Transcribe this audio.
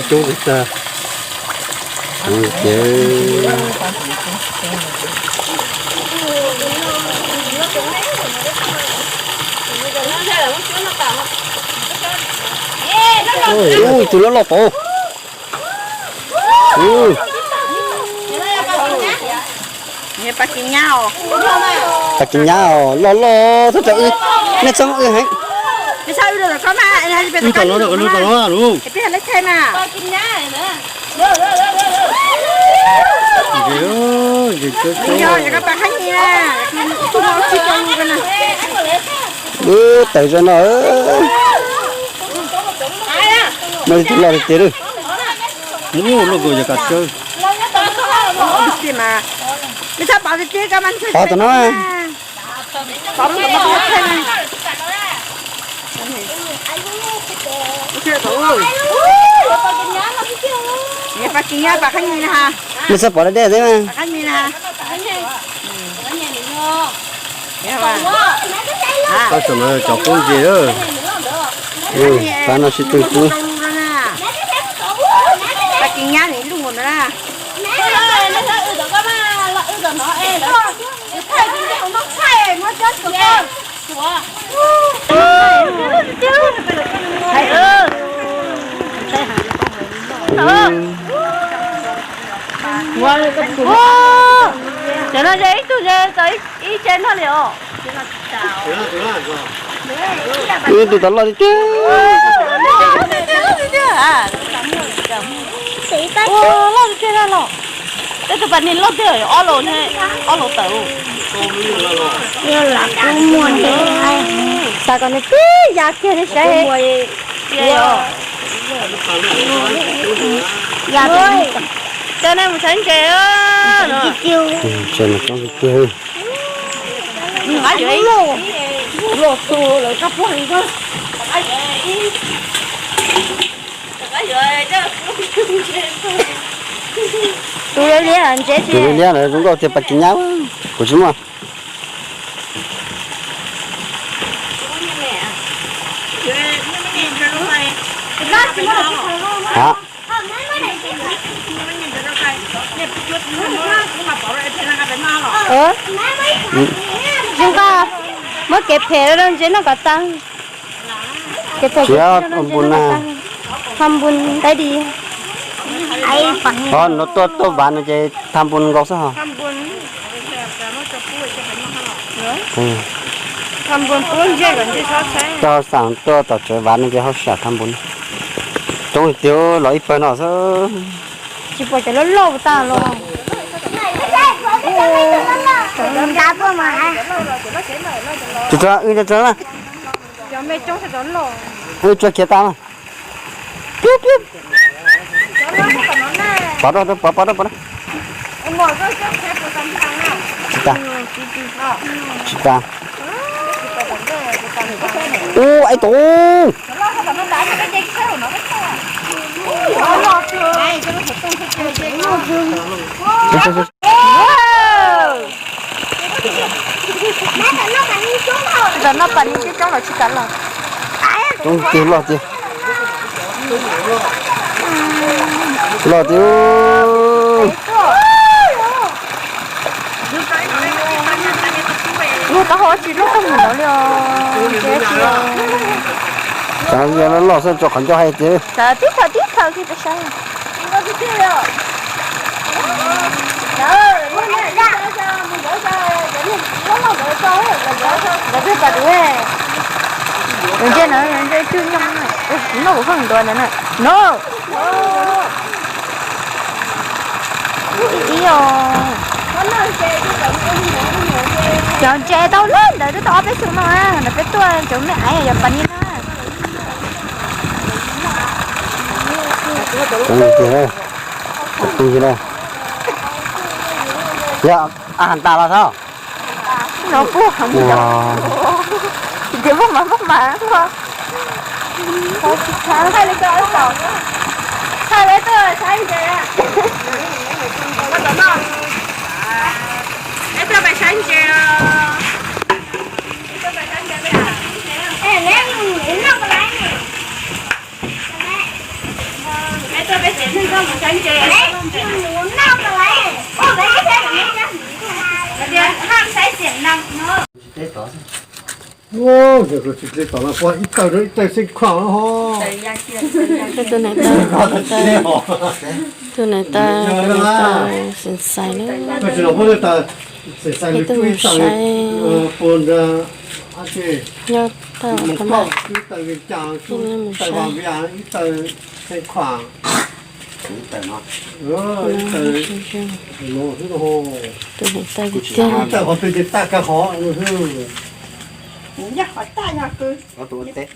Coob tag. Ces tus loj loj tod. Pas kis nyab os, loj loj thaj tsam wb, nej txhob wb heev. Wb tom los, wb tom los lus. Wb tawm zog no, muaj ib tug loj tiag tiag lawm. Loj kaus yog kas tsawb. Pov tom no. Pas kis nyab, pas kab nyab na. Nej txhob pov deb deb xwb mas. Pas kab nyab na. Pas tom no cov koob ntses. Pas no sib tw pub. Pas kis nyab nim lug na. Cov no ze ib tug ze tau ib tse noj li os. Ib tug tau loj tiag tiag. Loj tiag tiag los. Tej tus pas nig loj tiag, ob laus, ob laus tawm. Xav kom nws tib ya kiag li saib. Coj nej mus saib ntses. Tus liab liab ntses, tus liab liab zoo nkauj tiag pas kis nyab, kuv tsis muaj. Zoo nkauj, muab kev phem rau ntses noj kom tag. Kev phem rau ntses noj kom tag. Tham npun dai di. Tuaj tuaj vav no ces tham npun nkaus xwb hos. Coj hauj sam tuaj tom tsev vav no ces hauj sam tham npun. Coob tiag, los ib pawg no xwb. Tsis pom cov loj loj tag los. Tsis txog, wb tsis txog na. Wb tsuag khiav tag na. Pov rau, pov, pov rau, pov rau. Tsis tas. Tsis tas. Ub, ib tug. Tam no pas nig coob coob los tsis kam los. Coob tiag, loj tiag. Loj tiag. Lub taub hau tsis loj tau mus no li os. Tseem yog loj loj xwb, tso qhov ncauj hais tias. Tib thaum tib thaum kiag peb saib. Ntses no, ntses twg nyob no, kuv haj ntuas ntawd na. No. Ib os. Cov ntses tau lawm ntawd twb tau ob peb xyoos no na, ntawd peb tuaj cov me aiv yog pas nig na. Yog a has tas los thov. No puag heev. Ces muaj mas muaj mas. Thaij li ko, thaij li tuaj saib ntses. Peb tuaj pais saib ntses. Peb tuaj pais saib ntses. Tus neeg taw, tus neeg taw, tus neeg taw xav xaiv na. Ib tug mus saib nyob tawm qhov no, ib tug mus saib. Tus neeg taw tiag tiag. Tus ua teb.